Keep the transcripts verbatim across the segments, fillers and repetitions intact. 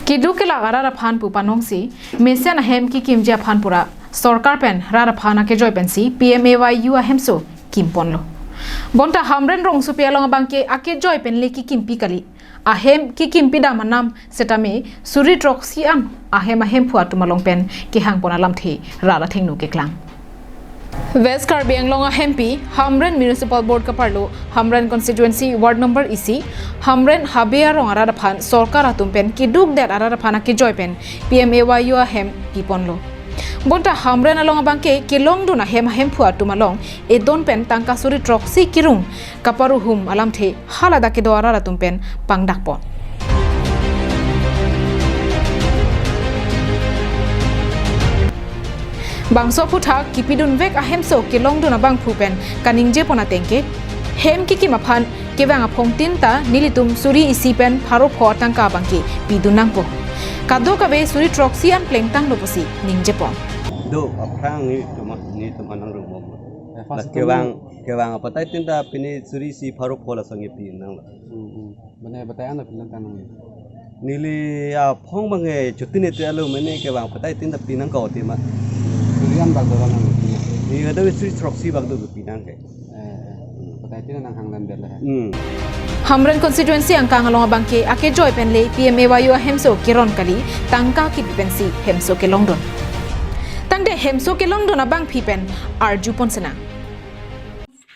Keduk kelak arat aphan pu panongsi, mesen ahem kekimji aphan pura sorkar pen rat aphan akejoi pensi P M A Y U ahemso kimponlo. Bonta Hamren Rongsopi along abangke akejoi pen le kekimpi kali. Ahem kekimpi dam anam setame suri throksi an ahem ahemphu atum along pen kehangpon alamthe rat athengno keklang. West Karbi Anglong ahempi Hamren Municipal Board kaparlo Hamren Constituency Ward Number isi Hamren Habe arong arat aphan sorkar atum pen keduk det arat aphan akejoi pen P M A Y U ahem piponlo. Bonta Hamren along abangke kelongdun ahem ahemphu atum along edon pen tangka suri throksi kirung kaparuhum alamthe haladak kedo arat atum pen pangdakpon. Bangso aphuthak kipidunvek ahemso kelongdun abangphu pen kaningjepon atengke, hem kekim aphan kevang aphongtin ta nelitum suri isi pen pharo pho atangka abangke pidun nangpo. Kadokave suri throksi an plengtanglo pusi ningjepon. Do, aphrang nelitum, nelitum anang rong bom. Eh, first Mas kevang, kevang apatai tin ta pini suri isi pharo pho lason nge pinanglo. Hmm, hmm. Mane batai an pinangtang nang. Neli aphong abangke chuti ne te alo mane kevang apatai tin ta pinang kau ti ma. Suri an bak do nang. Ni ada suri throksi bak do pinang ke. Eh, eh. Batai tin nang hanglan bela. Hmm. Hamren Constituency angkang along abangke akejoi pen le P M A Y U ahemso keron kali, tangka kipi pensi hemso kelongdun. Tangte hemso kelongdun abangpi pen arjupon senang.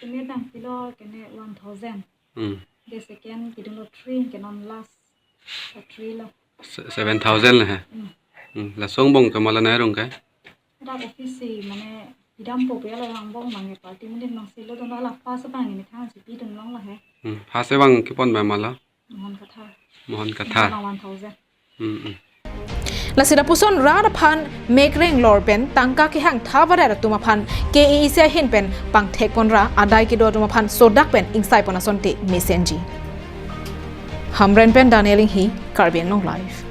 Kene dang kilo kene one thousand. Hmm. Ke second kidunlo three, ke non last, eh, three lo. Se-, seven thousand le he. Hmm. Hmm. Laso angbong ke mala nai rong kai? Dak office si mane pidampo pe lo angbong abangke party mungkin nong silo dono la first abang ni thang si pidun longlo he. Hmm. First abang kepon ba mala? Mohon Kathar. Mohon Kathar. Mala one thousand. Hmm, hmm. Lasi lapuson rat aphan mekreng lor pen tangka kehang tha varet atum aphan K A A C ahin pen pangthekpon ra adai kedo atum aphan sodak pen ingsaipon asonte mesenji. Hamren pen Daniel Inghi, Karbi Anglong Live.